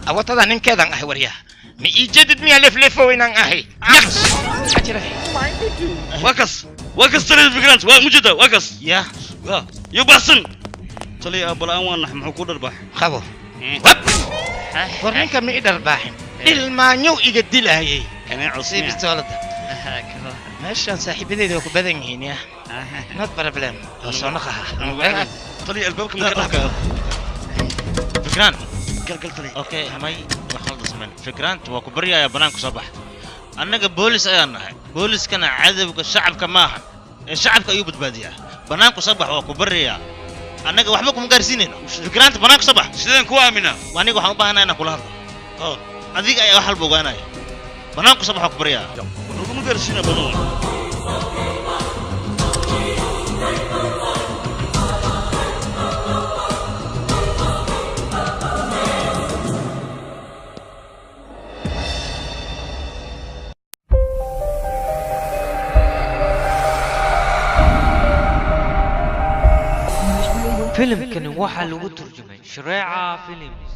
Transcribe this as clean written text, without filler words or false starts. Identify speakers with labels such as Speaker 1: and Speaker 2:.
Speaker 1: Awatada ninkeedan ahay waryaa. Ma ii jeedid miyaa leflefow inaan ahay? Maxaa jira?
Speaker 2: Waa kas, waa kas taliya Vikrant, waa mujida, waa kas.
Speaker 3: Ya.
Speaker 2: Waa iyo baxsan. Taliya, aabbalaan waa nax, muxuu ku dharbaax?
Speaker 1: Qabo. War ninka ma i dharbaaxin. Ilmaanyow iga dilaayay.
Speaker 2: Kaneeco.
Speaker 1: Sii bistoolada. Meeshaan saaxiibadeyda waa ku badan yihiin ya. Not problem. Waa soo naqaha.
Speaker 2: Taliya, albaabka ma ka dhex
Speaker 3: Vikrant.
Speaker 2: Gal gal taliya.
Speaker 3: Okay, may wax qaldan samayn. Vikrant, waa ku baryayaa, banaanka soo bax. Annaga boolis ayaan nahay, booliskana cadowga shacabka maaha ee shacabka ayuu badbaadiyaa. Banaanku soo bax, waa ku baryayaa. Annaga waxba kuma gaarsiinayno. Vikrant, banaanku soo bax.
Speaker 2: Sideen ku aaminaa?
Speaker 3: Aniga waxaan u baahanahay inaan kula hadlo. Adiga ayaa wax walba ogaanaya. Banaanku soo bax, waa ku baryayaa.
Speaker 2: Laguma gaarsiina badan.
Speaker 4: Filimkani waxaa lagu turjumay Shareeca Films.